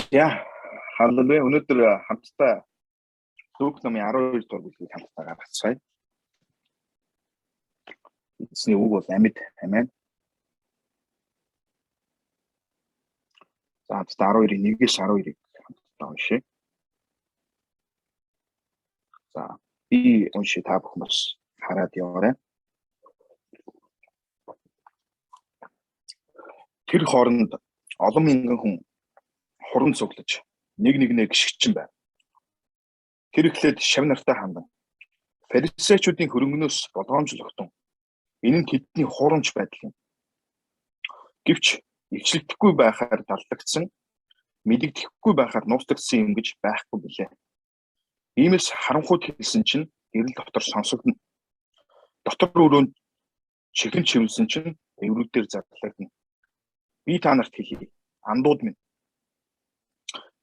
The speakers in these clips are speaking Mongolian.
За, халлелуя. Өнөөдөр хамтдаа Лук номын 12 дугаар бүлгийг хамтдаа гаргацгаая. Эзний үг бол амьд. Амен. За, хамтдаа 12-ийн 1-ээс 12-ыг хамтдаа уншъя. За, би уншия, та бүхэн бас хараад яваарай. Тэр хооронд олон мянган хүн хуран цуглаж нэг нэгнээ гიშгчин байв. Тэр эхлээд шав нартай хандан фарисеучүүдийн хөрөнгөнөөс болгоомжлогдсон. Энэ нь тэдний хуурамч байдал юм. Гэвч илчлэгдэхгүй байхаар даллагдсан, мэдэгдэхгүй байхаар нууцлагдсан юм гэж байхгүй билээ. Иймээс харанхуйд хэлсэн чинь гэрэл дотор сонсогдоно. Дотор өрөөнд чихэн чивэлсэн чинь эврүүдээр зарлагдана. Би та нарт хэлье. Андууд минь.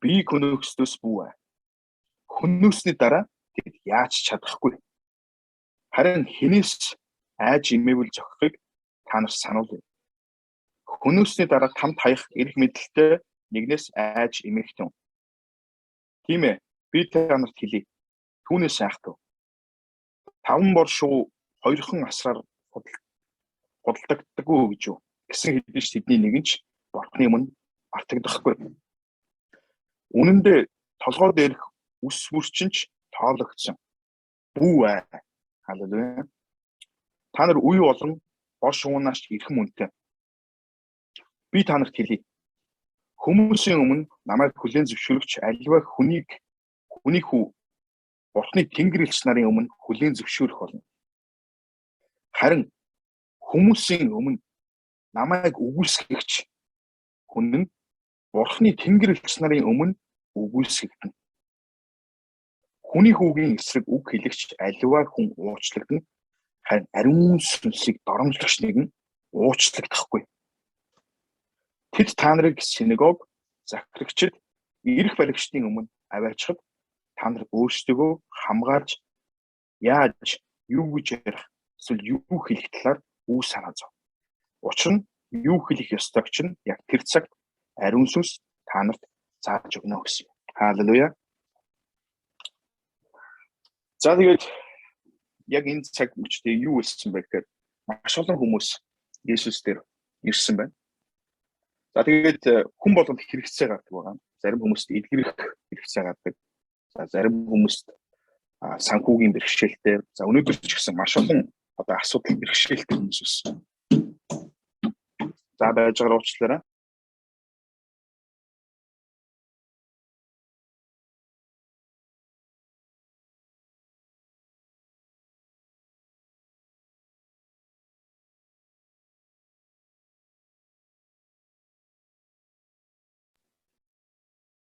Биеийг хөнөөхсдөөс бүү бай. Хөнөөсний дараа тэд яаж чадахгүй. Харин хинээс айж имээвэл зохихыг та нар сануулъя. Хөнөөсний дараа тамд хаях эрх мэдэлтэй нэгнээс айж имэхтэн. Тийм ээ, би та нарт хэлье. Түүнээс айхгүй. 5 бор шувуу хоёрхан асраар худалдагддаггүй гэж юу? Гэсэн хэдий ч тэдний нэг нь ч Бурхны өмнө мартагдахгүй. Үнэн дээр толгой дээрх үс мөрчин ч тоологдсон. Бүү ай. Халелуя. Та нар үе болон бор шувуунаас ч эрхэм үнэтэй. Би та нарт хэлье. Хүмүүсийн өмнө намайг хүлээн зөвшөөрөгч аливаа хүнийг хүний хүү Бурхны Тэнгэр элч нарын өмнө хүлээн зөвшөөрөх болно. Харин хүмүүсийн өмнө намайг үгүйсгэгч хүн нь Бурхны Тэнгэр элч нарын өмнө үгүйсгэгдэнэ. Хүний хүүгийн эсрэг үг хэлэгч аливаа хүн уучлагдана. Харин ариун сүнсийг доромжлогч нэгэн уучлагдахгүй. Тэд та нарыг синагог, захирагчид, эрх баригчдын өмнө аваачхад та нар өөрсдөө хамгаалж яаж юу гэж ярих эсвэл юу хэлэх талаар үе санаа зов. Учир нь юу хэлэх ёстойг чинь яг тэр цагт ариун сүнс та нарт зааж өгнө гэсэн. Халелуя. За, тэгээд яг энэ цаг мөчдөө юу болсон бэ гэхээр маш олон хүмүүс Есүс дээр ирсэн байна. За, тэгээд хүн болгонд хэрэгцээ гардаг байгаа. Зарим хүмүүст эдгэрэх хэрэгцээ гардаг. За, зарим хүмүүст санхүүгийн бэрхшээлтэй. За, өнөөдөр ч гэсэн маш олон одоо асуудал бэрхшээлтэй хүмүүс өссөн. За, байж байгаа уучлаарай.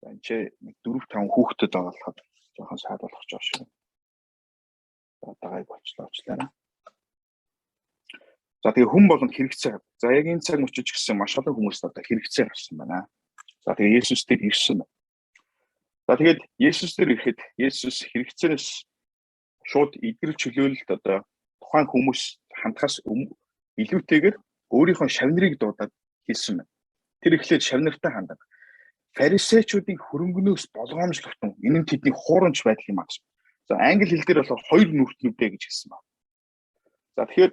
За, энэ ч нэг 4 5 хүүхдэд байгаа болохоор жоохон саад болох ч шиг. За, дагайг болчлоо, уучлаарай. За, тэгээ хүн болгонд хэрэгцээ. За, яг энэ цаг мөчид ч гэсэн маш олон хүмүүст одоо хэрэгцээ гарсан байна. За, тэгээ Есүс дээр ирсэн байна. За, тэгээд Есүс дээр ирэхэд Есүс хэрэгцээнээс шууд эдгэрэл чөлөөлөлт одоо тухайн хүмүүс хандхаас илүүтэйгээр өөрийнхөө шавнырыг дуудаад хэлсэн байна. Тэр эхлээд шавныртай хандаг. Фарисеучүүдийн хөрөнгөнөөс болгоомжлогдсон. Энэ нь тэдний хуурамч байдал юм а гэсэн. За, англи хэл дээр болохоор хоёр нүртнүүдээ гэж хэлсэн байна. За, тэгэхээр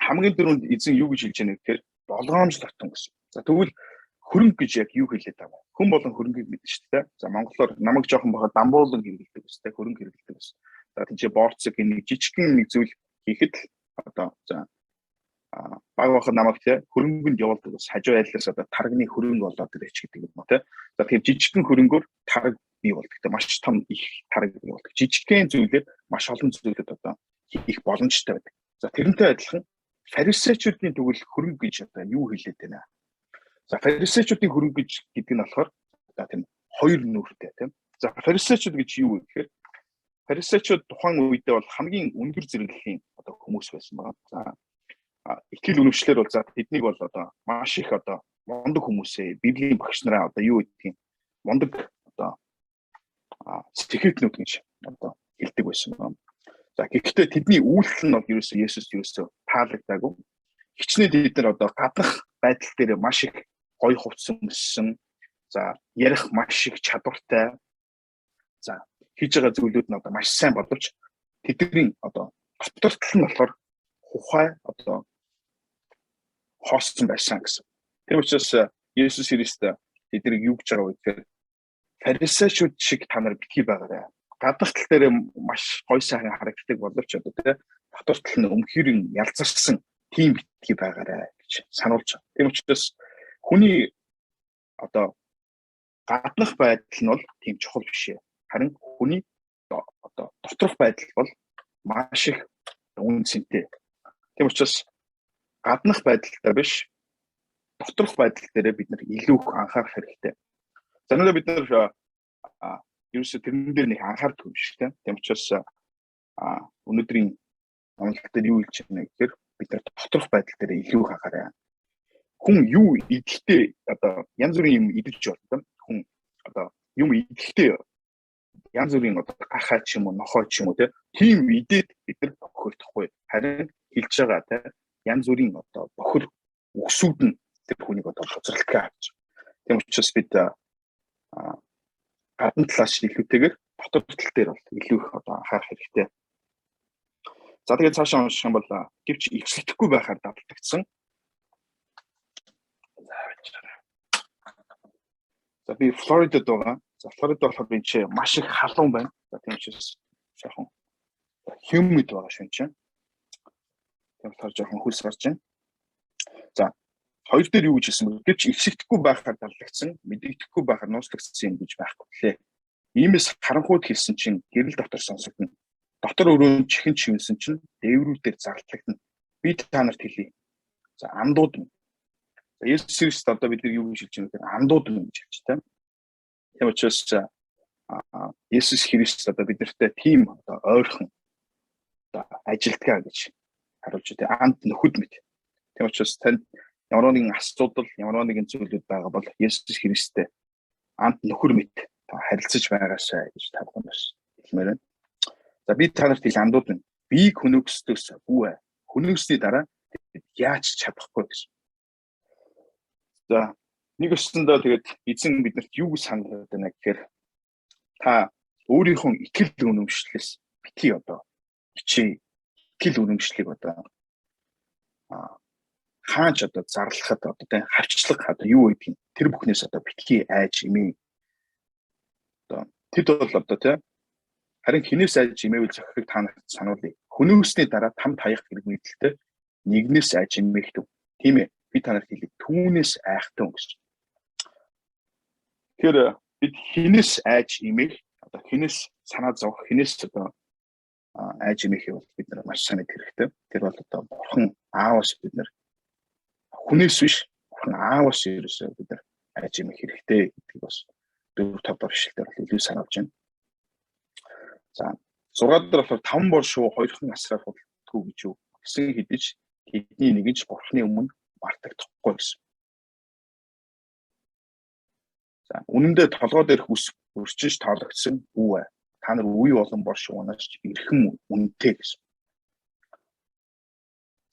хамгийн түрүүнд эзэн юу гэж хэлж байна гэхээр болгоомжлогдсон гэсэн. За, тэгвэл хөрөнгө гэж яг юу хэлээд байгаа вэ? Хүн болон хөрөнгийг мэднэ шүү дээ. За, монголоор намайг жоохон байхад дамбуулан хэрэглэдэг ус тэ, хөрөнгө хэрэглэдэг ус. За, тийч борцог энэ нэг жижигхэн нэг зүйл хийхэд л одоо за баг байхад намайг те хөрөнгөнд явуулдаг ус хажуу айлаас одоо тарганы хөрөнгө болоод ирээч гэдэг юм уу те. За, тэгэхээр жижигхэн хөрөнгөөр тараг бий болдог те, маш том их тараг бий болдог. Жижигхэн зүйлээр маш олон зүйлүүд одоо хийх боломжтой байдаг. За, тэрнтэй адилхан фарисеучүүдийн тэгвэл хөрөнгө гэж одоо юу хэлээд байна? За, фарисеучүүдийн хөрөнгө гэж гэдэг нь болохоор одоо тийм хоёр нүүртэй тийм. За, фарисеучуд гэж юу вэ гэхээр фарисеучуд тухайн үедээ бол хамгийн өндөр зэрэглэлийн одоо хүмүүс байсан байгаа. За, итгэл үнэмшлэр бол за тэднийг бол одоо маш их одоо мундаг хүмүүсээ, библийн багш нараа одоо юу гэдгийг мундаг одоо сэхэтнүүд гэж одоо хэлдэг байсан байна. За, гэхдээ тэдний үйлдэл нь бол ерөөсөө Есүс ерөөсөө таалагдаагүй. Хичнээн тэд нар одоо гаднах байдал дээр маш их гоё хувцас өмссөн. За, ярих маш их чадвартай. За, хийж байгаа зүйлүүд нь одоо маш сайн боловч тэдний одоо дотор тал нь болохоор хухай одоо хоосон байсан гэсэн. Тэр учраас Есүс Христ тэднийг юу гэж байгаа вэ гэхээр фарисеучуд шиг та нар битгий байгаарай. Гаднах тал дээр маш гой сайхан харагддаг боловч одоо тий дотор тал нь өмхөрөн ялзарсан тийм битгий байгаарай гэж сануулж байгаа. Тийм учраас хүний одоо гаднах байдал нь бол тийм чухал биш ээ. Харин хүний одоо доторх байдал бол маш их үн цэнтэй. Тийм учраас гаднах байдалтай биш, доторх байдал дээр бид нар илүү их анхаарах хэрэгтэй. Заримдаа бид нар ерөөсөө тэрэн дээр нэг анхаардаг юм шиг тийм. Тийм учраас өнөөдрийн онолт дээр юу хэлж байна гэхээр бид нар доторх байдал дээр илүү их анхаарай. Хүн юу идэхтэй одоо янз бүрийн юм идэж болно. Хүн одоо юм идэхтэй янз бүрийн одоо гахай ч юм уу, нохой ч юм уу тийм идээд бид нар бохирдохгүй. Харин хэлж байгаа тийм янз бүрийн одоо бохир үгсүүд нь тэр хүнийг одоо бузралтгаа авч. Тийм учраас бид гадна талаас илүүтэйгээр дотор тал дээр бол илүү их одоо анхаарах хэрэгтэй. За, тэгээд цаашаа унших юм бол гэвч ивслэхгүй байхаар дадлагдсан. За, байж байгаа. За, би Флоридад байгаа. За, Флорида болохоор энэ чи маш их халуун байна. За, тийм учраас жоохон humid байгаа шүү чинь. Тийм болохоор жоохон хөлс гарч байна. За, хоёр дээр юу гэж хэлсэн бэ? Гэвч ивсэгдэхгүй байхаар даллагдсан, мэдэгдэхгүй байхаар нууцлагдсан юм гэж байхгүй лээ. Иймээс харанхуйд хэлсэн чинь гэрэл дотор сонсогдоно. Дотор өрөөнд чихэн чивнэсэн чинь дээврүүдээр зарлагдана. Би та нарт хэлье. За, андууд минь. За, Есүс Христ одоо бид нар юу гэж хэлж байгаа гэхээр андууд минь гэж хэлж байна. Тийм учраас Есүс Христ одоо бид нартай тийм одоо ойрхон одоо ажилдгаа гэж харуулж байна. Анд нөхөд мэт. Тийм учраас танд ямар нэгэн асуудал, ямар нэгэн зүйлүүд байгаа бол Есүс Христтэй анд нөхөр мэт харилцаж байгаасай гэж та бүхэн бас хэлмээр байна. За, би та нарт хэл андууд нь биеийг хөнөөгсдөөс бүү. Хөнөөгсний дараа яаж чадахгүй гэсэн. За, нэг өсөндөө тэгээд эзэн биднэрт юу гэж сануулдаг байна гэхээр та өөрийнхөө итгэл үнэмшлээс битгий одоо хичээ, итгэл үнэмшлийг одоо хаач одоо зарлахад одоо тийм хавчлага одоо юу гэдгийг тэр бүхнээс одоо битгий айж имээ. Одоо тэд бол одоо тийм харин хинээс айж имээвэл зохихыг та нарт сануулъя. Хөнөөсний дараа там таях хэрэг мэдэлтэй нэгнээс айж имээх төв. Тийм ээ, би та нарт хэлье, түүнээс айхтан гэж. Тэгэхээр бид хинээс айж имээх, одоо хинээс санаа зовох, хинээс одоо айж имээх бол бид нар маш сайн мэдэх хэрэгтэй. Тэр бол одоо бурхан ааваас бид нар хүнээс биш, бурхан ааваас ерөөсөө бид нар айж имэх хэрэгтэй гэдгийг бас 4 5 дахь ишлэлээр бол илүү сануулж байна. За, 6 дээр болохоор таван бор шувуу хоёрхан асраар худалдаггүй гэж юу гэсэн хэдий ч тэдний нэг нь ч бурхны өмнө мартагдахгүй гэсэн. За, үнэндээ толгой дээрх үс өрчиж тоологдсон бүү. Та нар үе болон бор шувуунаас ч эрхэм үнэтэй гэсэн.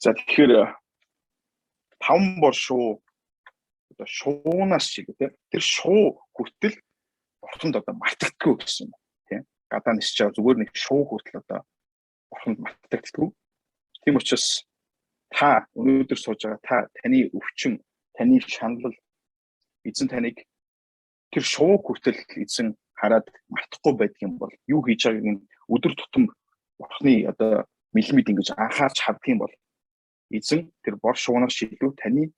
За, тэгэхээр таван бор шувуу одоо шуунаас чиг тийм тэр шуу хүртэл бурханд одоо мартагддаггүй гэсэн юм тийм. Гадаа нисэж байгаа зүгээр нэг шуу хүртэл одоо бурханд мартагддаггүй. Тийм учраас та өнөөдөр сууж байгаа та, таны өвчин, таны шаналл, эзэн таныг тэр шуу хүртэл эзэн хараад мартахгүй байдаг юм бол, юу хийж байгааг нь өдөр тутам бурхны одоо мэлмид ингэж анхаарч харддаг юм бол эзэн тэр бор шуунаас илүү таны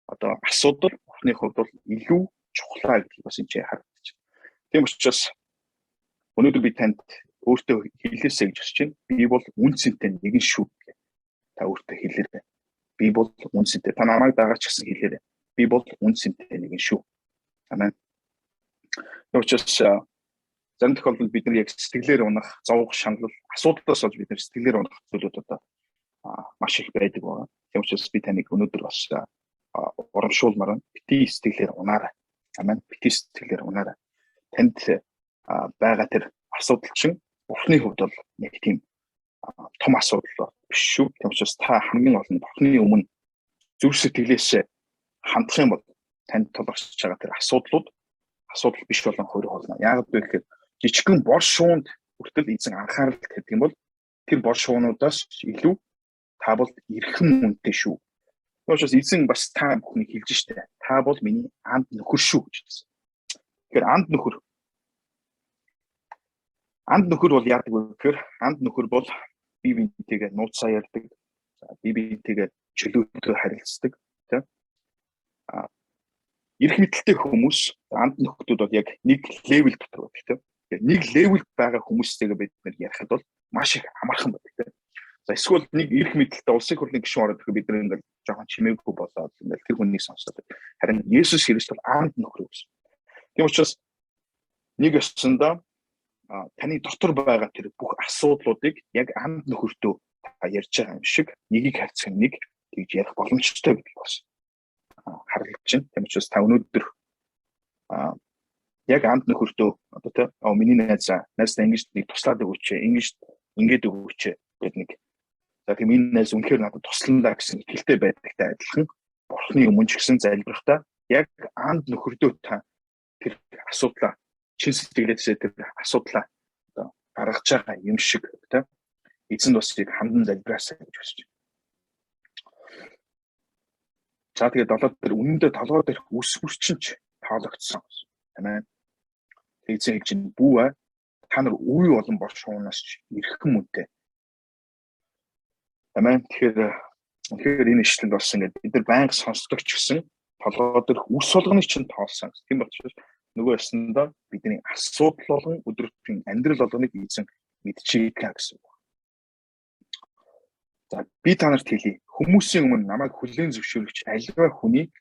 одоо асуудал бурхны хувьд бол илүү чухлаа гэдгийг бас энэ харагдаж байна. Тийм учраас өнөөдөр би танд өөртөө хэлээсэй гэж хүсэж байна. Би бол үн цэнтэй нэгэн шүү гэх. Та өөртөө хэлээрэй. Би бол үн цэнтэй. Та намайг дагаач гэсэн хэлээрэй. Би бол үн цэнтэй нэгэн шүү. Амен. Тийм учраас зарим тохиолдолд бид нар яг сэтгэлээр унах, зовх, шаналл, асуудлаас болж бид нар сэтгэлээр унах зүйлүүд одоо маш их байдаг байгаа. Тийм учраас би таныг өнөөдөр бас урамшуулмаар байна. Битгий сэтгэлээр унаарай. Амен. Битгий сэтгэлээр унаарай. Танд байгаа тэр асуудал чинь Бурхны хувьд бол нэг тийм том асуудал биш шүү. Тийм учраас та хамгийн гол нь Бурхны өмнө зүрх сэтгэлээсээ хандах юм бол танд тулгарч байгаа тэр асуудлууд асуудал биш болон хорих болно. Яг вэ гэхээр жижигхэн бор шуунд хүртэл эзэн анхаарал тавьдаг юм бол тэр бор шуунуудаас илүү та бол эрхэм үнэтэй шүү. Учраас эзэн бас та бүхнийг хэлж штэ. Та бол миний анд нөхөр шүү гэж хэлсэн. Тэгэхээр анд нөхөр. Анд нөхөр бол яадаг вэ гэхээр анд нөхөр бол бие биентэйгээ нууцаа ярьдаг. За, бие биентэйгээ чөлөөтэй харилцдаг, тийм. А эрх мэдэлтэй хүмүүс, анд нөхдүүд бол яг нэг level дотор байдаг, тийм. Нэг level байгаа хүмүүстэйгээ бид нар ярихад бол маш их амархан байдаг, тийм. За, эсвэл нэг эрх мэдэлтэй улсын хурлын гишүүн ороод ирэхэд бид нар ингээл жоохон чимээгүй болоод ингээл тэр хүнийг сонсоод. Харин Есүс Христ бол анд нөхөр гэсэн. Тийм учраас нэг ёсондоо таны дотор байгаа тэр бүх асуудлуудыг яг анд нөхөртөө та ярьж байгаа юм шиг нэгийг харьцах нэг тэгж ярих боломжтой гэдэг бас харлаж байна. Тийм учраас та өнөөдөр яг анд нөхөртөө одоо тэ миний найз найздаа ингэж нэг туслаад өгөөч, ингэж ингээд өгөөч гэдэг нэг, за, тийм, энэ найз үнэхээр надад туслана гэсэн итгэлтэй байдагтай адилхан Бурхны өмнө ч гэсэн залбирахдаа яг анд нөхөрдөө та тэр асуудлаа чин сэтгэлээсээ тэр асуудлаа одоо гаргаж байгаа юм шиг тийм эзэн тусыг хандан залбираасай гэж хүсэж байна. За, тэгээд долоо дээр үнэндээ толгой дээрх үс хүрчин ч тоологдсон. Амен. Эзэн хэлж байна: "Бүү аа, та нар үе болон бор шуунаас ч эрхэм үнэтэй." Амен. Тэгэхээр үнэхээр энэ ишлэл бас ингээд бид нар байнга сонсдог ч гэсэн толгой дээрх үс болгоныг чинь тоолсон. Тийм учраас нөгөө ёсондоо бидний асуудал болгон, өдөр тутмын амьдрал болгоныг эзэн мэдчихээ гэсэн үг. За, би та нарт хэлье. Хүмүүсийн өмнө намайг хүлээн зөвшөөрөгч аливаа хүнийг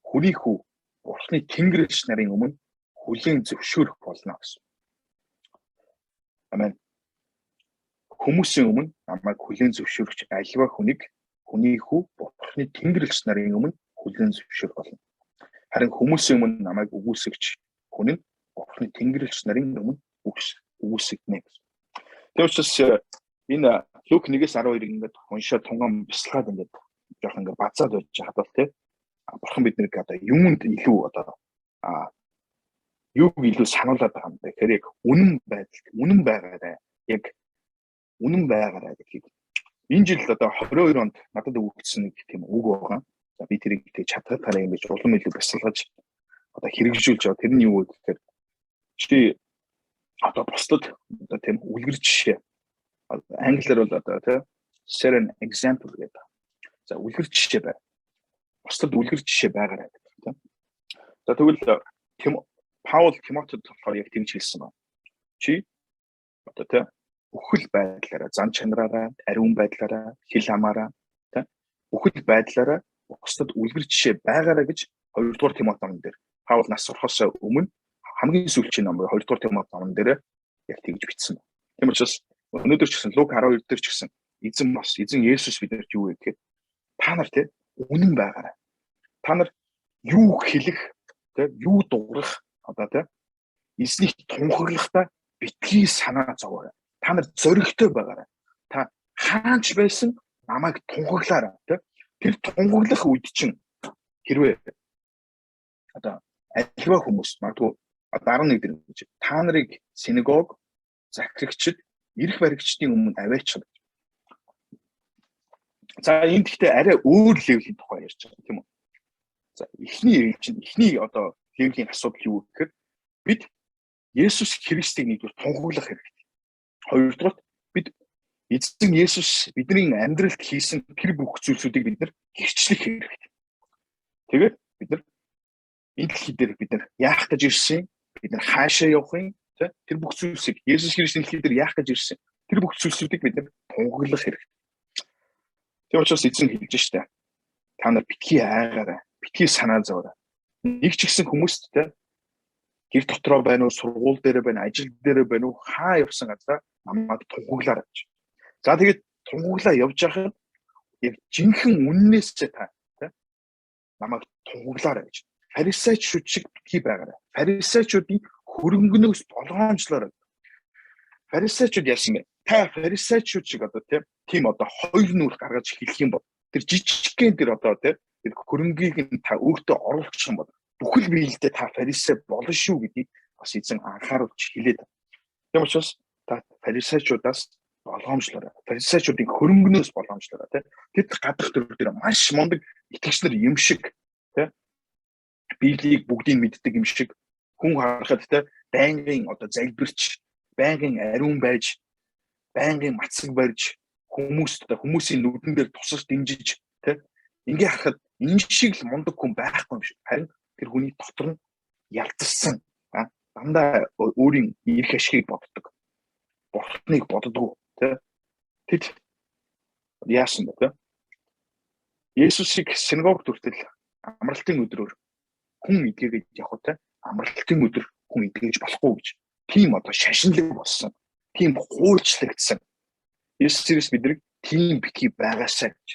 хүний хүү Бурхны тэнгэр элч нарын өмнө хүлээн зөвшөөрөх болно гэсэн. Амен. Хүмүүсийн өмнө намайг хүлээн зөвшөөрөгч аливаа хүнийг хүний хүү Бурхны тэнгэр элч нарын өмнө хүлээн зөвшөөрөх болно. Харин хүмүүсийн өмнө намайг үгүйсгэгч хүн нь Бурхны тэнгэр элч нарын өмнө үгүйсгэнэ гэсэн. Тийм учраас энэ Лук 1-ээс 12-ыг ингээд уншаад тунгаан бясалгаад ингээд жоох ингээд базаад байж хаад бол тий Бурхан биднийг одоо юунд илүү одоо юуг илүү сануулад байгаа юм бэ гэхээр яг үнэн байдалд үнэн байгаарай. Яг үнэн байгаарай гэдгийг энэ жил одоо 22 онд надад өгөгдсөн нэг тийм үг байгаа. За, би тэрийг тэг чадхад тараа юм гэж улам илүү бясалгаж одоо хэрэгжүүлж байгаа. Тэр нь юу вэ гэхээр чи одоо бусдад одоо тийм үлгэр жишээ, англиар бол одоо тийм set an example гэдэг. За, үлгэр жишээ бай. Бусдад үлгэр жишээ байгаарай гэдэг, тийм. За, тэгвэл Паул Тимотед болохоор яг тэгж хэлсэн байна. Чи одоо тийм бүхэл байдлаараа, зан чанараараа, ариун байдлаараа, хэл амаараа, тийм, бүхэл байдлаараа бусдад үлгэр жишээ байгаарай гэж 2 дугаар Тимот номон дээр Паул нас орохоос өмнө хамгийн сүүлчийн ном 2 дугаар Тимот номон дээр яг тэгж бичсэн. Тийм учраас өнөөдөр ч гэсэн Лук 12 дээр ч гэсэн эзэн бас эзэн Есүс биднэрт юу вэ гэхээр та нар те үнэн байгаарай. Та нар юу хэлэх, те юу дуурах, одоо те эзнийг тунхаглахдаа битгий санаа зовоорой. Та нар зоригтой байгаарай. Та хаач байсан намайг тунхаглаарай, те. Тэр тунхаглах үед чинь хэрвээ одоо аливаа хүмүүс магадгүй 11 дээр гэж та нарыг синагог, захирагчид, эрх баригчдын өмнө аваачих. За, энд гэхдээ арай өөр level ийн тухай ярьж байгаа, тийм үү? За, эхний ээлж нь, эхний одоо level ийн асуудал юу гэхээр бид Есүс Христийг нэгдүгээр тунхаглах хэрэгтэй. Хоёрдугаар, бид эзэн Есүс бидний амьдралд хийсэн тэр бүх зүйлсүүдийг бид нар гэрчлэх хэрэгтэй. Тэгээд бид нар энэ дэлхий дээр бид нар яах гэж ирсэн, бид нар хаашаа явах юм, тэр бүх зүйлсийг, Есүс Христ энэ дэлхий дээр яах гэж ирсэн, тэр бүх зүйлсүүдийг бид нар тунхаглах хэрэгтэй. Тийм учраас эзэн хэлж штэ. Та нар битгий айгаарай, битгий санаа зовоорой. Нэг ч ихсэн хүмүүст те гэр дотроо байна уу, сургууль дээрээ байна, ажил дээрээ байна уу, хаа явсан газараа намайг тунхаглаарай гэж. За, тэгээд тунхаглаа явж байхад яг жинхэнэ үннээсээ та те намайг тунхаглаарай гэж. Фарисеучуд шиг битгий байгаарай. Фарисеучуудын хөрөнгөнөөс болгоомжлоорой. Фарисеучуд яасан бэ? Та фарисеучуд шиг одоо тийм одоо хоёр нүур гаргаж хэлэх юм бол тэр жижигхэн тэр одоо тэр хөрөнгийг нь та өөртөө оруулчих юм бол Бүхэл биелэлдээ та фарисей болно шүү гэдгийг бас эзэн анхааруулж хэлээд. Тийм учраас та фарисеучудаас болгоомжлоорой. Фарисеучуудын хөрөнгөнөөс болгоомжлоорой, тий. Тэд гадах төр дээр маш мундаг итгэгч нар юм шиг, тий. Библийг бүгдийг мэддэг юм шиг хүн харахад, тий, байнгын одоо залбирч, байнгын ариун байж, байнгын мацаг барьж, хүмүүст одоо хүмүүсийн нүдэн дээр тусаж дэмжиж, тий. Ингээ харахад энэ шиг л мундаг хүн байхгүй юм шиг. Харин тэр хүний дотор нь ялцсан, дандаа өөрийн эрх ашигыг боддог. Бурхныг боддгоо, тий. Тэд яасан бэ, тий? Есүсийг синагог хүртэл амралтын өдрөөр хүн эдгээгээд явах, тий. Амралтын өдөр хүн эдгэж болохгүй гэж тийм одоо шашинлаг болсон. Тийм хуульчлагдсан. Есүсээс бид нар тийм битгий байгаасаа гэж.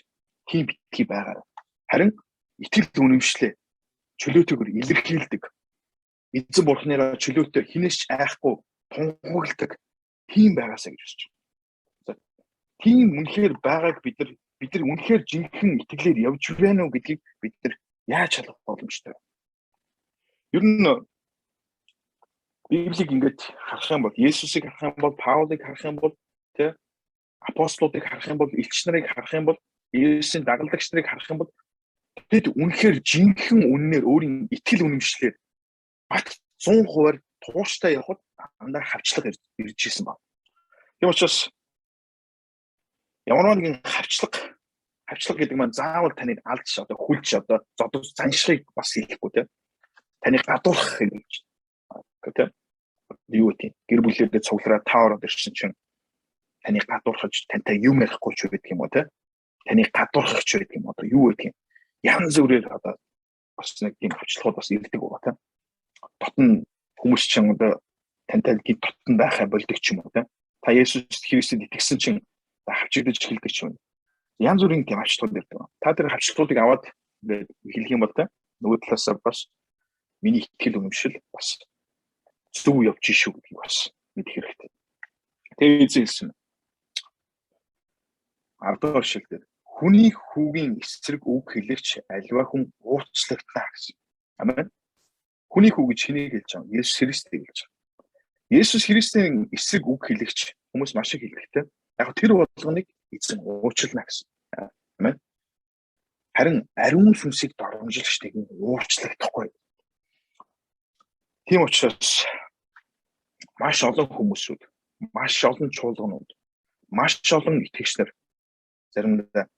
Тийм битгий байгаарай. Харин итгэл үнэмшлээ чөлөөтэйгээр илэрхийлдэг. Эзэн бурхныгаа чөлөөтэй хинээс ч айхгүй тунхагладаг тийм байгаасаа гэж хүсэж байна. За, тийм үнэхээр байгааг бид нар үнэхээр жинхэнэ итгэлээр явж байна уу гэдгийг бид нар яаж шалгах боломжтой вэ? Ер нь Библийг ингээд харах юм бол, Есүсийг харах юм бол, Паулыг харах юм бол, тэ, апостолуудыг харах юм бол, элч нарыг харах юм бол, Есүсийн дагалдагч нарыг харах юм бол тэд үнэхээр жинхэнэ үннээр өөрийн итгэл үнэмшлээр бат 100%-аар тууштай явхад дандаа хавчлага ирж исэн байна. Тийм учраас ямар нэгэн хавчлага гэдэг маань заавал таныг алдж, одоо хүлж, одоо зодож заншихыг бас хэлэхгүй, тийм, таныг гадуурхах юм гэж, тийм. Юу гэдэг, гэр бүлээрээ цуглараа та ороод ирсэн чинь таныг гадуурхаж, тантай юм ярихгүй ч байдаг юм уу, тийм, таныг гадуурхах ч байдаг юм, одоо юу гэдэг юм, янз бүрээр одоо бас нэг тийм хавчлагууд бас ирдэг байгаа, тийм. Дотн хүмүүс чинь одоо тантай гид дотн байхаа болдог ч юм уу, тийм. Та Есүс Христэд итгэсэн чинь хавчигдаж эхэлдэг ч юм. Янз бүрийн тийм хавчлагууд ирдэг. Та тэр хавчлагуудыг аваад ингээд хэлэх юм бол, тийм, нөгөө талаасаа бас миний итгэл үнэмшил бас зөв явж шүү гэдгийг бас мэдэх хэрэгтэй. Тэгээ эзэн хэлсэн. 10 дугаар ишлэл дээр хүний хүүгийн эсрэг үг хэлэгч аливаа хүн уучлагдана гэсэн. Амен. Хүний хүү гэж хэнийг хэлж байгаа юм? Есүс Христийг хэлж байгаа. Есүс Христийн эсрэг үг хэлэгч хүмүүс маш их хэлдэг, те. Яг тэр болгоныг эзэн уучлана гэсэн. Амен. Харин ариун сүнсийг доромжлогч нэгэн уучлагдахгүй. Тийм учраас маш олон хүмүүсүүд, маш олон чуулганууд, маш олон итгэгч нар заримдаа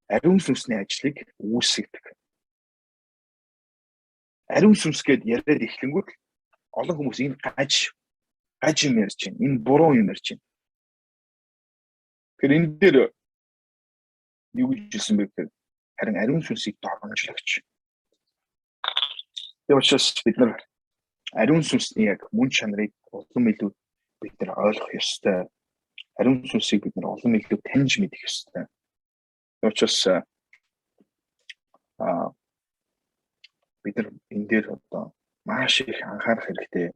ариун сүнсний ажлыг үүсгэдэг. Ариун сүнс гээд яриад эхлэнгүүт олон хүмүүс энэ гаж гаж юм ярьж байна. Энэ буруу юм ярьж байна. Тэгэхээр энэ дээр юу гэж хэлсэн бэ гэхээр харин ариун сүнсийг доромжлогч. Тийм учраас бид нар ариун сүнсний яг мөн чанарыг улам илүү бид нар ойлгох ёстой. Ариун сүнсийг бид нар улам илүү таньж мэдэх ёстой. Тийм учраас бид нар энэ дээр одоо маш их анхаарах хэрэгтэй.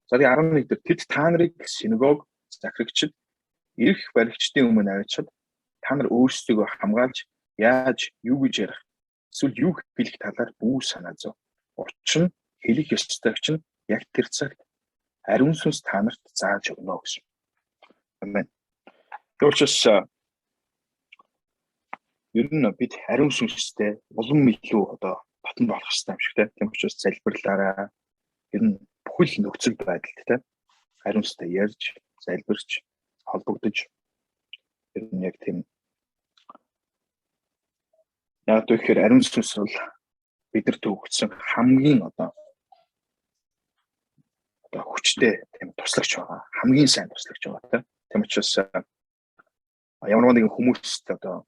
За, тэгээ 11 дээр тэд та нарыг синагог захирагчид, эрх баригчдын өмнө аваачхад та нар өөрсдийгөө хамгаалж яаж юу гэж ярих, эсвэл юу хэлэх талаар бүү санаа зов. Учир нь хэлэх ёстойг чинь яг тэр цагт ариун сүнс та нарт зааж өгнө гэсэн. Амен. Тэр учраас ер нь бид ариун сүнстэй улам илүү одоо дотн болох хэрэгтэй юм шиг, тийм. Тийм учраас залбирлаараа, ер нь бүхэл нөхцөл байдалд, тийм, ариун сүнстэй ярьж, залбирч, холбогдож, ер нь яг тийм. Яг тэгэхээр ариун сүнс бол бидэрт өгсөн хамгийн одоо хүчтэй тийм туслагч байгаа. Хамгийн сайн туслагч байгаа, тийм. Тийм учраас ямар нэгэн хүмүүст одоо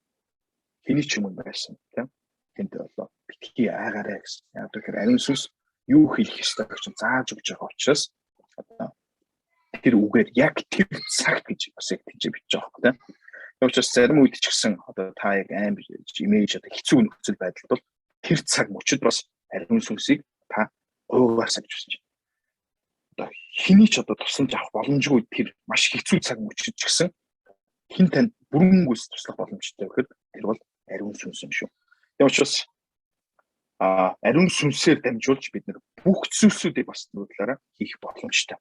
хэний ч юм байсан, тийм, тэнд болоо битгий айгаарай гэсэн. Яг тэгэхээр ариун сүнс юу хэлэх ёстой гэж зааж өгч байгаа учраас одоо тэр үгээр яг тэр цагт гэж бас яг тийж бичиж байгаа юм, тийм. Тийм учраас зарим үед ч гэсэн одоо та яг аим имэж одоо хэцүү нөхцөл байдалд бол тэр цаг мөчид бас ариун сүнсийг та гуйгаасаа гэж хүсэж байна. Одоо хэний ч одоо тусламж авах боломжгүй тэр маш хэцүү цаг мөчид ч гэсэн хэн танд бүрэн гүйс туслах боломжтой гэхэд тэр бол ариун сүнс юм шүү. Тийм учраас Ариун сүнсээр дамжуулж бид нар бүх зүйлсүүдийг бас нүүдлаараа хийх боломжтой.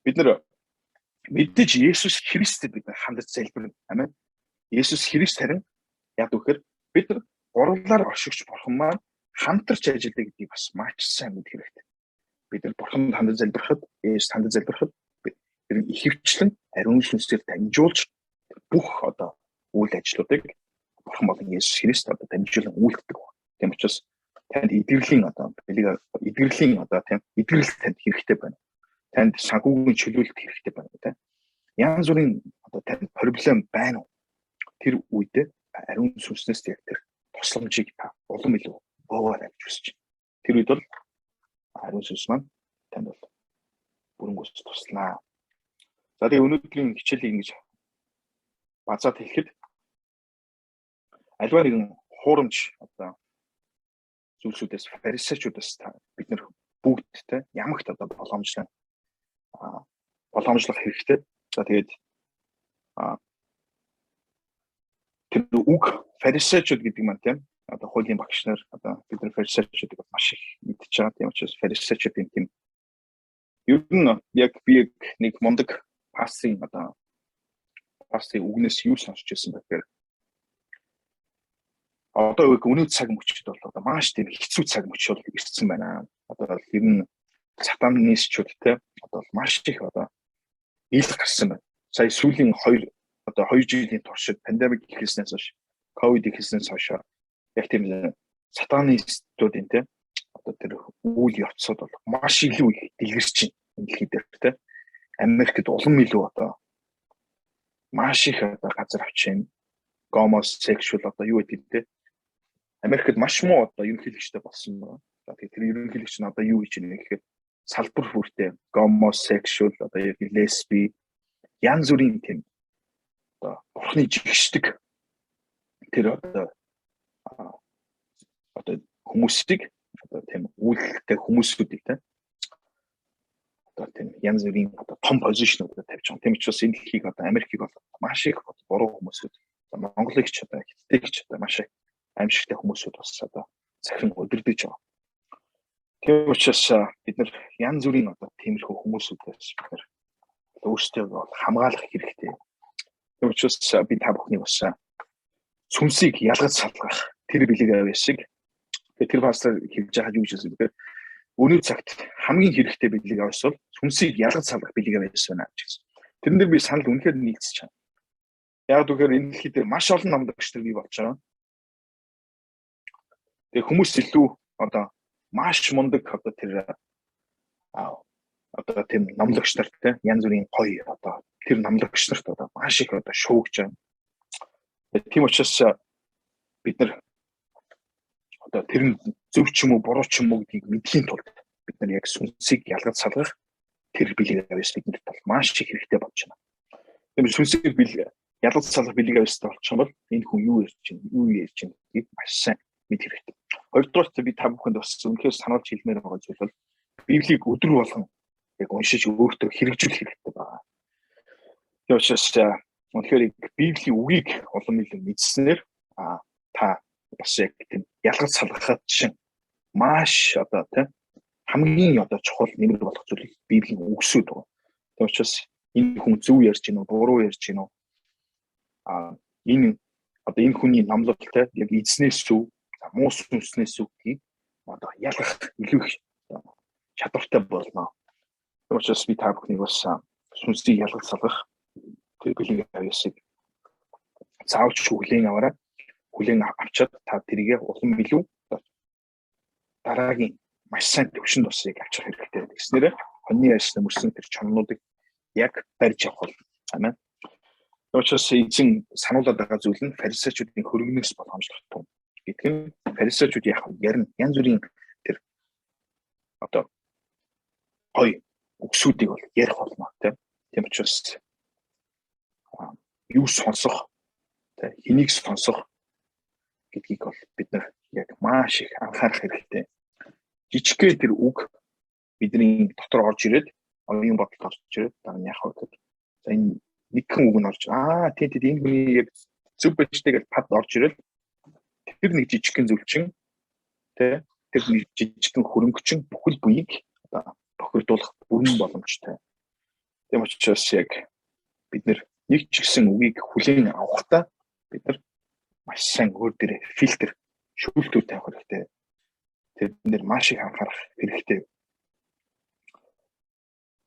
Бид нар мэдээж Есүс Христэд бид нар хандаж залбирна. Амен. Есүс Христ харин яг үхээр бид нар гурлаар оршигч бурхан маань хамтарч ажилладаг гэдгийг бас маш сайн мэдэх хэрэгтэй. Бид нар бурханд хандаж залбирахад, Есүс хандаж залбирахад бид тэр ихэвчлэн ариун сүнсээр дамжуулж бүх одоо үйл ажлуудыг бурхан болон Есүс Христ одоо дамжуулан үйлддэг. Тийм учраас танд эдгэрлийн одоо бэлэг, эдгэрлийн одоо тийм эдгэрэл танд хэрэгтэй байна. Танд санхүүгийн чөлөөлөлт хэрэгтэй байна, тийм. Янз бүрийн одоо танд проблем байна уу? Тэр үедээ ариун сүнснээс яг тэр тусламжийг та улам илүү боогоор авч хүсэж байна. Тэр үед бол ариун сүнс маань танд бол бүрэн гүйц туслана. За, тэгээ өнөөдрийн хичээлийг ингэж базаад хэлэхэд аливаа нэгэн хуурамч одоо зүйлсүүдээс, фарисеучудаас бид нар бүгдтэй ямагт одоо боломжлох хэрэгтэй. За, тэгээд тэр үг фарисеучуд гэдэг маань, тийм, одоо хуулийн багш нар, одоо бид нар фарисеучудыг маш их мэдчихэж байгаа. Тийм учраас фарисеучудын тийм ер нь яг би нэг мундаг пастрын одоо пастрын үгнээс юу сонсч байсан бэ гэхээр одоо өнөө цаг мөчид бол одоо маш тийм хэцүү цаг мөч бол ирсэн байна. Одоо ер нь сатанистчуд те одоо маш их одоо ил гарсан байна. Сая сүүлийн 2 жилийн туршид pandemic эхэлснээс хойш, ковид эхэлснээс хойш яг тийм сатанистуудын те одоо тэр үйл явцууд бол маш илүү их дэлгэрч байна энэ дэлхий дээр те. Америкт улам илүү одоо маш их одоо газар авч байна. Гомосексуал одоо юу гэдэг те. Америкт маш муу одоо ерөнхийлөгчтэй болсон байна. За, тэгээд тэр ерөнхийлөгч нь одоо юу хийж байна гэхээр салбар бүртээ гомосексуал, одоо яг лесби, янз бүрийн тийм одоо бурхны жигшдэг тэр одоо хүмүүсийг, одоо тийм үйлдэлтэй хүмүүсүүдийг те одоо тийм янз бүрийн одоо том position уудад тавьж байгаа. Тийм учраас энэ дэлхийг, одоо Америкийг бол маш их буруу хүмүүсүүд, Монголыг ч одоо Хятадыг ч одоо маш их аимшигтай хүмүүсүүд бас одоо захиран удирдах байгаа. Тийм учраас бид нар янз бүрийн одоо тиймэрхүү хүмүүсүүдээс бид нар өөрсдөө бол хамгаалах хэрэгтэй. Тийм учраас би та бүхнийг бас сүнсийг ялгаж салгах тэр бэлэг авьяасыг, тэр пастор хэлж байгаа юу гэж хэлсэн бэхээр өнөө цагт хамгийн хэрэгтэй бэлэг авьяас бол сүнсийг ялгаж салгах бэлэг авьяас байна гэж хэлсэн. Тэрэн дээр би санал үнэхээр нийлцэж байна. Яг тэгэхээр энэ дэлхий дээр маш олон номлогч нар бий болж байгаа. Тэгээ хүмүүс илүү одоо маш мундаг одоо тэр одоо тийм номлогч нарт те янз бүрийн гоё одоо тэр номлогч нарт одоо маш их одоо шуугж байна. Тийм учраас бид нар одоо тэр нь зөв ч юм уу, буруу ч юм уу гэдгийг мэдэхийн тулд бид нар яг сүнсийг ялгаж салгах тэр бэлэг авьяас бидэнд бол маш их хэрэгтэй болж байна. Тийм сүнсийг бэлэг ялгаж салгах бэлэг авьяастай болчих юм бол энэ хүн юу ярьж байна, юу ярьж байна гэдгийг маш сайн мэдэх хэрэгтэй. Хоёрдугаарт би та бүхэнд бас үнэхээр сануулж хэлмээр байгаа зүйл бол Библийг өдөр болгон яг уншиж өөртөө хэрэгжүүлэх хэрэгтэй байна. Тийм учраас үнэхээр Библийн үгийг улам илүү мэдснээр та бас яг тийм ялгаж салгахад чинь маш одоо тийм хамгийн одоо чухал нэмэр болох зүйл Библийн үгсүүд байна. Тийм учраас энэ хүн зөв ярьж гинүү, буруу ярьж гинүү, энэ одоо энэ хүний номлолтой яг эзнээс үү, муу сүнснээс үү гэдгийг одоо ялгах илүү их чадвартай болно. Тийм учраас би та бүхнийг бас сүнсийг ялгаж салгах тэр бэлэг авьяасыг заавч хүлээн аваарай. Хүлээн авчаад та тэрийг улам илүү дараагийн маш сайн төвшөнд бас яг авчих хэрэгтэй. Тэгснээрээ хоньны арьс нөмөрсөн тэр чоннуудыг яг барьж явах бол. Амен. Учраас эзэн сануулад байгаа зүйл нь фарисеучудын хөргөнөөс боломжлох тун гэдэг нь фарисеучуд яг ярина, янз бүрийн тэр одоо гоё үгсүүдийг бол ярих болно, тийм. Тийм учраас юу сонсох, тийм, хэнийг сонсох гэдгийг бол бид нар яг маш их анхаарах хэрэгтэй. Жижигхэн тэр үг бидний дотор орж ирээд, оюун бодолд орж ирээд, дараа нь яах вэ гэхэд за энэ нэгхэн үг нь орж, аа тий энэ хүний яг зөв байжтай гэж пад орж ирэл тэр нэг жижигхэн зүйл чинь Тэ тэр нэг жижигхэн хөрөнгөчин бүхэл буйг одоо бохирдуулах бүрэн боломжтой. Тийм учраас яг бид нэг ч гэсэн үгийг хүлээн авахдаа бид нар маш сайн өөр дээрээ фильтр шүүлтүүр тавих хэрэгтэй. Тэрэн дээр маш их анхаарах хэрэгтэй.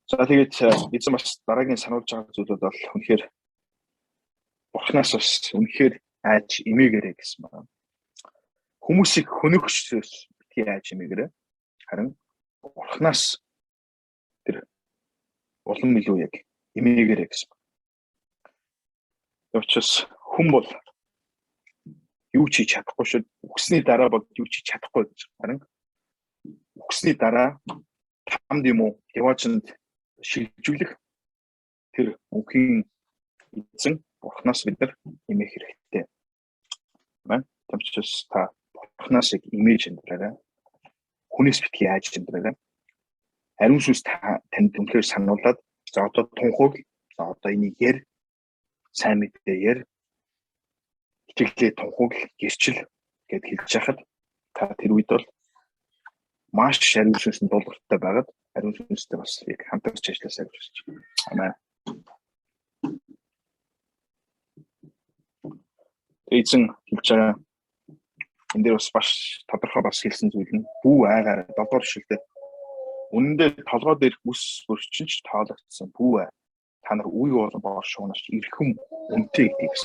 За тэгээд эзэн бас дараагийн сануулж байгаа зүйлүүд бол үнэхээр Бурханаас бас үнэхээр айж эмээгээрэй гэсэн байна. Хүмүүсийг хөнөөгчсөөс битгий айж эмээгээрэй. Харин Бурханаас тэр улам илүү яг эмээгээрэй гэсэн байна. Учраас хүн бол юу ч хийж чадахгүй шүү. Үхсний дараа бол юу ч хийж чадахгүй гэж. Харин үхсний дараа тамд юм уу яваачнд шилжүүлэх тэр мөнхийн эзэн Бурханаас бид нар эмээх хэрэгтэй. Амен. Тийм учраас та Бурханаас яг эмээж амьдраарай. Хүнээс битгий айж амьдраарай. Ариун сүнс танд үнэхээр сануулад за одоо тунхаг, за одоо энийг яар, сайн мэдээ яар, итгэлээ тунхаг, гэрчил гэд хэлж яхад та тэр үед бол маш ариун сүнсэнд дуулууртай байгаад ариун сүнстэй бас яг хамтарч ажилласаа гэж хүсэж байна. Амен. Эзэн хэлж байгаа энэ дээр бас маш тодорхой бас хэлсэн зүйл нь бүү айгаараа 7 дугаар ишлэлдээ үнэн дээр толгой дээрх үс бүрчин ч тоологдсон бүү ай. Та нар үе болон боор шуунаас эрхэм үнэтэй гэдгийг бас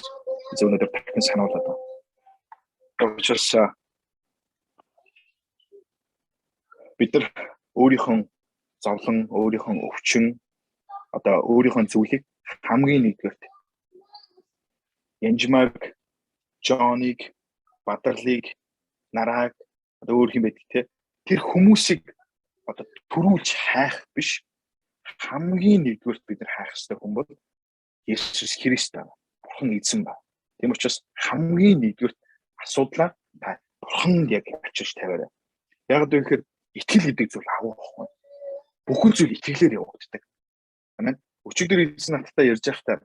эзэн өнөөдөр дахин сануулад байна. Учраас бид нар өөрийнхөө зовлон, өөрийнхөө өвчин, одоо өөрийнхөө зүйлийг хамгийн нэгдүгээрт Янжмаг, Жоныг, Бадарлыг, Нарааг одоо өөр хэм байдаг те. Тэр хүмүүсийг одоо төрүүлж хайх биш, хамгийн нэгдүгээрт бид нар хайх ёстой хүн бол Есүс Христ байна. Бурхан эзэн байна. Тийм учраас хамгийн нэгдүгээрт асуудлаа та Бурханд яг авчирч тавиарай. Яг гэвэл итгэл гэдэг зүйл агуу байхгүй. Бүхэл зүйл итгэлээр явагддаг. Амен. Өчигдөр эзэн надтай ярьж байхдаа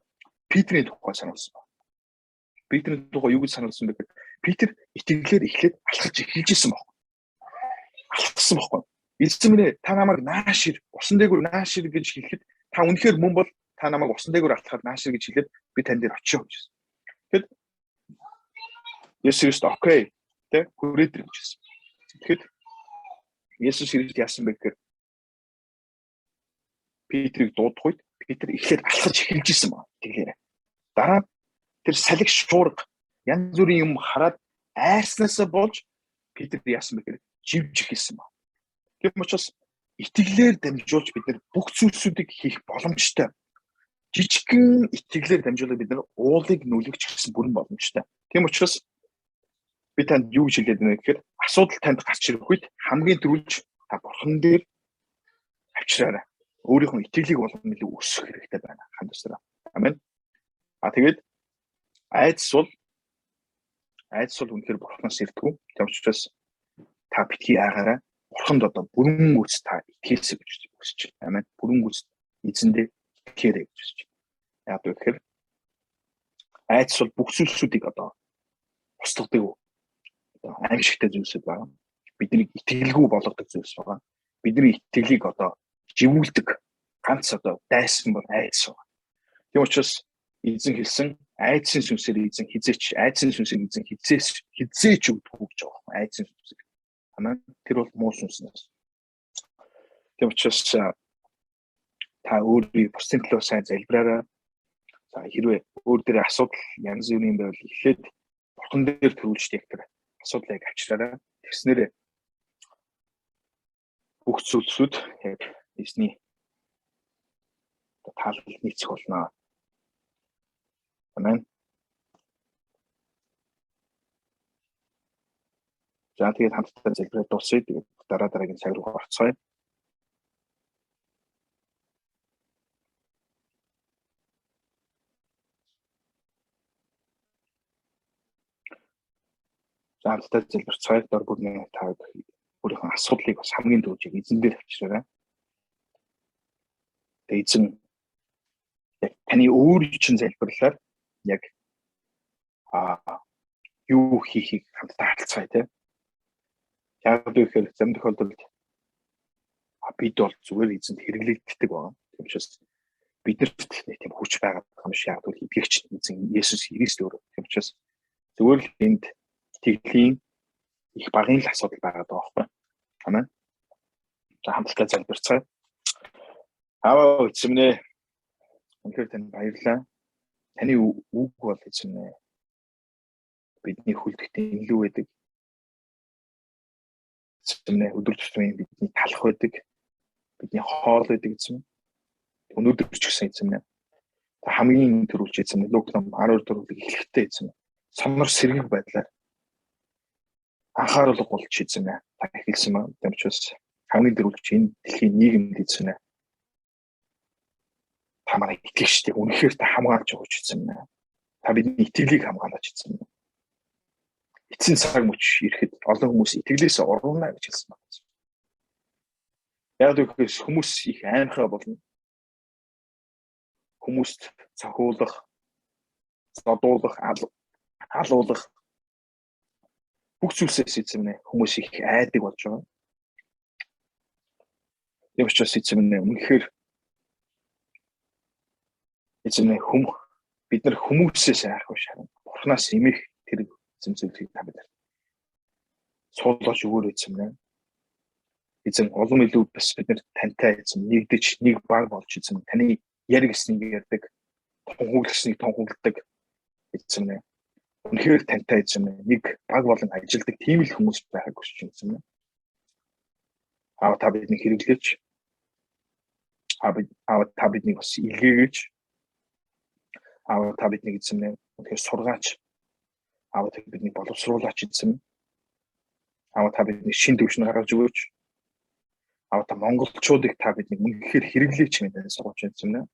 Петрийн тухай сануулсан байна. Петрийн тухай юу гэж сануулсан бэ гэхээр Петр итгэлээр эхлээд алхаж эхэлж исэн байхгүй. Алхсан байхгүй. Эзэн минь та намайг нааш ир, усан дээгүүр нааш ир гэж хэлэхэд та үнэхээр мөн бол та намайг усан дээгүүр алхахад нааш ир гэж хэлээд би тань дээр очио гэж. Тэгэхэд Есүс Христ окей тэ хүрээд ир гэж хэлсэн. Тэгэхэд Есүс Христ яасан бэ гэхээр Петрийг дуудах үед Петр эхлээд алхаж эхэлж исэн байна. Тэгэхээр дараа тэр салхи шуурга янз бүрийн юм хараад айрснаасаа болж Петр яасан бэ гэхээр живж эхэлсэн байна. Тийм учраас итгэлээр дамжуулж бид нар бүх зүйлсүүдийг хийх боломжтой. Жижигхэн итгэлээр дамжуулаад бид нар уулыг нүлгэх гэсэн бүрэн боломжтой. Тийм учраас би танд юу гэж хэлээд байна гэхээр асуудал танд гарч ирэх үед хамгийн түрүүлж та бурхан дээр авчираарай. Өөрийнхөө итгэлийг улам илүү өсгөх хэрэгтэй байна. Хамт өсрөө. Амен. А тэгээд айдас бол үнэхээр бурханаас ирдэггүй. Тийм учраас та битгий айгаарай. Бурханд одоо бүрэн гүйц та итгээсэй гэж хүсэж байна. Амен. Бүрэн гүйц эзэндээ итгээрэй гэж хүсэж байна. Яг гэхээр айдас бол бүх зүйлсүүдийг одоо устгадаг одоо аимшигтай зүйлсүүд байгаа. Бидний итгэлгүй болгодог зүйлс байгаа. Бидний итгэлийг одоо живүүлдэг ганц одоо дайсан бол айдас байгаа. Тийм учраас эзэн хэлсэн айдсын сүнсээр эзэн хизээч айдсын сүнсийг эзэн хизээч өгдөггүй гэж байгаа юм. Айдсын сүнсийг. Амен. Тэр бол муу сүнснээс. Тийм учраас та өөрийн бусдын төлөө сайн залбираарай. За хэрвээ өөр дээр асуудал янз бүрийн байвал эхлээд бурхан дээр төрүүлж яг тэр асуудлыг авчираарай. Тэгснээрээ бүх зүйлсүүд яг эзний таалал нийцэх болно. Амен. За тэгээд хамтдаа залбираад дуусъя. Тэгээд дараа дараагийн цаг руу орцгоё. За хамтдаа залбирцгаая. Дор бүрний та өөрийнхөө асуудлыг бас хамгийн дүүжиг эзэн дээр авчираарай. Тэгээд эзэн яг таны өөр чинь залбирлаар яг юу хийхийг хамтдаа харилцгаая тий. Яг л гэхээр зарим тохиолдолд бид бол зүгээр эзэнд хэрэглэгддэг байгаа. Тийм учраас биднэрт нэг тийм хүч байгаад байгаа юм шиг, яг л итгэгч эзэн Есүс Христ өөрөө. Тийм учраас зүгээр л энд итгэлийн их багын л асуудал байгаад байгаа байхгүй. Амен. За, хамтдаа залбирцгаая. Аава эзэм ээ. Үнэхээр танд баярлалаа. Таны үг бол, эзэм ээ, бидний хүлдэхт илүү байдаг. Эзэм ээ, өдөр тутмын бидний талах байдаг. Бидний хоол байдаг, эзэм. Өнөөдөр ч гэсэн, эзэм ээ. Хамгийн түрүүлж, эзэм, Лук ном 12 дөрвөлийг эхлэхдээ, эзэм, сонор сэргэг байдлаар анхааруулга болж, эзэм ээ, та эхэлсэн байна. Тийм учраас хамгийн түрүүлж энэ дэлхийн нийгэмд, эзэм ээ, та манай итгэгчдийг үнэхээр та хамгаалж өгөөч, эзэм ээ. Та бидний итгэлийг хамгаалаач, эзэм ээ. Эцсийн цаг мөч ирэхэд олон хүмүүс итгэлээс урвана гэж хэлсэн байна. Яг гэвэл хүмүүс их аймхай болно. Хүмүүст цохиулах, зодуулах, алуулах бүх зүйлсээс, эзэм ээ, хүмүүс их айдаг болж байгаа. Тийм учраас, эзэм ээ, үнэхээр, эзэм ээ, бид нар хүмүүсээс айх биш, харин Бурханаас эмээх тэр эзэм зүйлийг та бид суулгаж өгөөрэй, эзэм ээ. Эзэн, улам илүү бас бид нар тантай, эзэм, нэгдэж, нэг баг болж, эзэм, таны яриг гэснийг ярьдаг, тунхаглагсыг тунхагладаг, эзэм ээ. Үнэхээр тантай, эзэм, нэг баг болон ажилладаг тийм л хүмүүс байхыг хүсэж байна, эзэм ээ. Аава, та биднийг хэрэглээч. Аава, та биднийг бас илгээгээч. Аава, та биднийг, эзэм ээ, үнэхээр сургаач. Аава, та биднийг боловсруулаач, эзэм. Аава, та биднийг шин төвшин гаргаж өгөөч. Аава, та монголчуудыг та биднийг үнэхээр хэрэглээч гэмээр сургууч, эзэм ээ.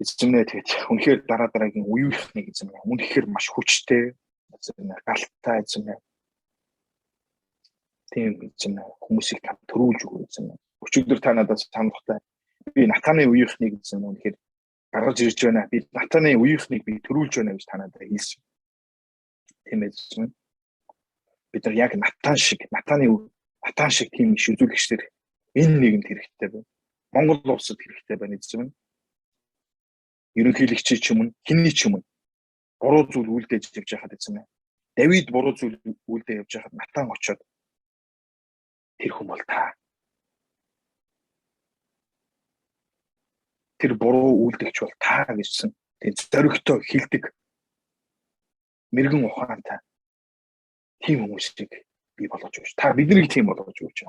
Эзэм ээ, тэгээд үнэхээр дараа дараагийн үеийнхнийг, эзэм ээ, үнэхээр маш хүчтэй, эзэм ээ, галтай, эзэм ээ, тийм, эзэм ээ, хүмүүсийг та төрүүлж өгөө, эзэм ээ. Өчигдөр та надад санахтай би Натаны үеийнхнийг, эзэм, үнэхээр гаргаж ирж байна. Би Натаны үеийнхнийг би төрүүлж байна гэж та надад хэлсэн. Тийм ээ, эзэм. Бид нар яг Натан шиг, Натан шиг тийм иш үзүүлэгчдэр энэ нийгэмд хэрэгтэй байна. Монгол улсад хэрэгтэй байна, эзэм. Ерөнхийлөгчийн ч юм, хинний ч юм буруу зүйл үлдээж явж байхад, эзэм ээ. Давид буруу зүйл үлдээ явж байхад Натан очоод тэр хүн бол та. Тэр буруу үйлдэгч бол та гэсэн тийм зоригтой хилдэг мэрэгэн ухаантай тийм хүмүүсийг бий болгож өгч. Та биднийг тийм болгож өгч.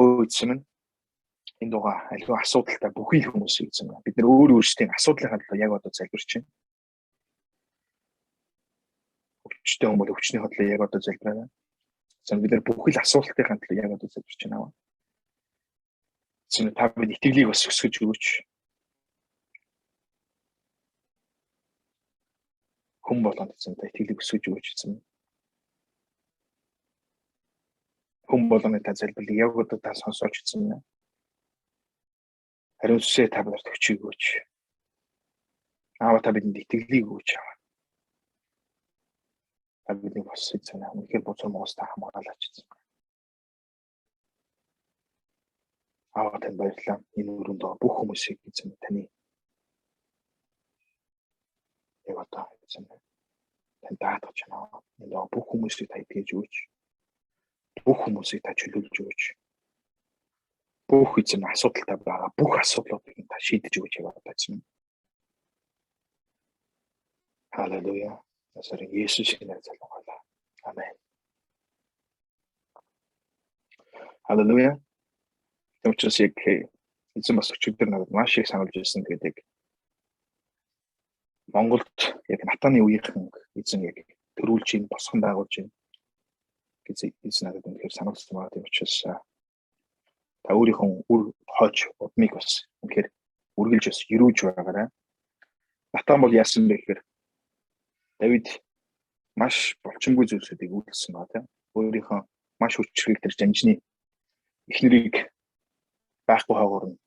Өө эзэм минь, энд байгаа аливаа асуудалтай бүхий л хүмүүсийг, эзэм, бид нар өөр өөрсдийн асуудлынхаа төлөө яг одоо залбирч байна. Өвчтэй хүн бол өвчнийхөө төлөө яг одоо залбираа. Эзэм, бид нар бүхий л асуултынхаа төлөө яг одоо залбирч байна. Эзэм, та бид итгэлийг бас өсгөж өгөөч. Хүн болгонд, эзэм, та итгэлийг өсгөж өгөөч, эзэм. Хүн болгоны та залбирлыг яг одоо та сонсооч, эзэм. Хариу цэсээ та бидэрт хүчийг өгөөч. Аава, та бидэнд итгэлийг өгөөч, аава. Та бидний бас, эзэм, үнэхээр бузар муус та хамгаалаач, эзэм. Аава, танд баярлалаа. Энэ өрөөнд байгаа бүх хүмүүсийг, эзэм, таны яг одоо, эзэм, тань даатгаж байна. Энэ байгаа бүх хүмүүсийг та итгэж өгөөч. Бүх хүмүүсийг та чөлөөлж өгөөч. Бүх, эзэм, асуудалтай байгаа бүх асуудлуудыг та шийдэж өгөөч яг одоо, эзэм. Халелуя. Насарын Есүсийн нэрээр залбирая. Амен. Халелуя. Тийм учраас яг эзэн бас өчигдөр надад маш их сануулж ирсэн гэдэг Монголд яг Натаны үеийнхэн эзэн яг төрүүлж ийн, босгон байгуулж ийн гэж эзэн надад үнэхээр сануулсан байгаа. Тийм учраас та өөрийнхөө үр хойч удмыг бас үнэхээр үргэлж бас өрөөж байгаарай. Натан бол яасан бэ гэхээр Давид маш булчингүй зүйлсүүдийг үйлдэлсэн байгаа, тийм. Өөрийнхөө маш хүчрхэг тэр жанжны эхнэрийг байхгүй хойгоор нь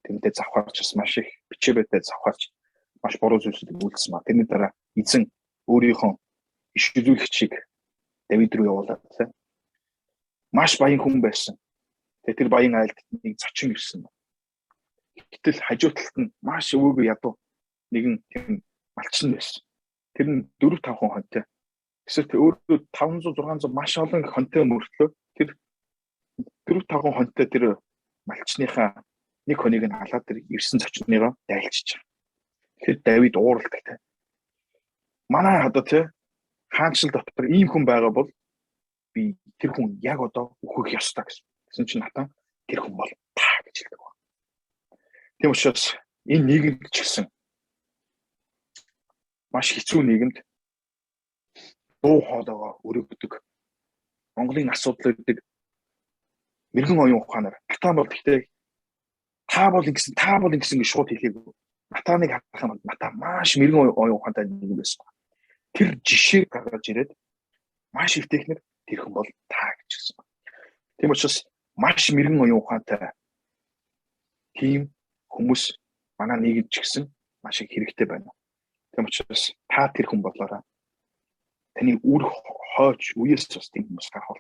тэрнтэй завхаарч, бас маш их бичээбэтэй завхаарч маш буруу зүйлсүүдийг үйлдэлсэн ба. Тэрний дараа эзэн өөрийнхөө Иш үзүүлэгчийг Давид руу явуулаад тийм маш баян хүн байсан. Тэгээ тэр баян айлд нэг зочин ирсэн. Гэтэл хажуу талд нь маш өвөөгөө ядуу нэгэн тийм малчин байсан. Тэр нь 4 5 хонтой. Эсвэл өөрөө 500 600 маш олон хонтой мөртлөө тэр 4 5 хонтой тэр малчныхаа нэг хоныг нь халаад тэр ирсэн зочныгоо дайлчиж байгаа. Тэгэхээр Давид ууралдаг. Манай одоо тий хаанчил дотор ийм хүн байгаа бол би тэр хүн яг одоо өөхөх ёстой гэсэн. Тэгсэн чинь Натан тэр хүн бол та гэж хэлдэг байна. Тийм учраас энэ нийгэмд ч гэсэн маш хэцүү нийгэмд дуу хоолойгоо өргөдөг Монголын асуудлуудыг мэрэгэн оюун ухаанаар Натан бол гэхдээ та бол ингэсэн, та бол ингэсэн гэж шууд хэлээгүй. Натаныг харах юм бол Натан маш мэрэгэн оюун ухаантай нэг байсан. Тэр жишээ гаргаж ирээд маш их техник тэр хүн бол та гэж хэлсэн. Тийм учраас маш мэрэгэн оюун ухаантай тийм хүмүүс манай нийгэмд ч гэсэн маш их хэрэгтэй байна. Тийм учраас та тэр хүн болоорой. Таны үр хойч үеэс бас тийм хүмүүс гарах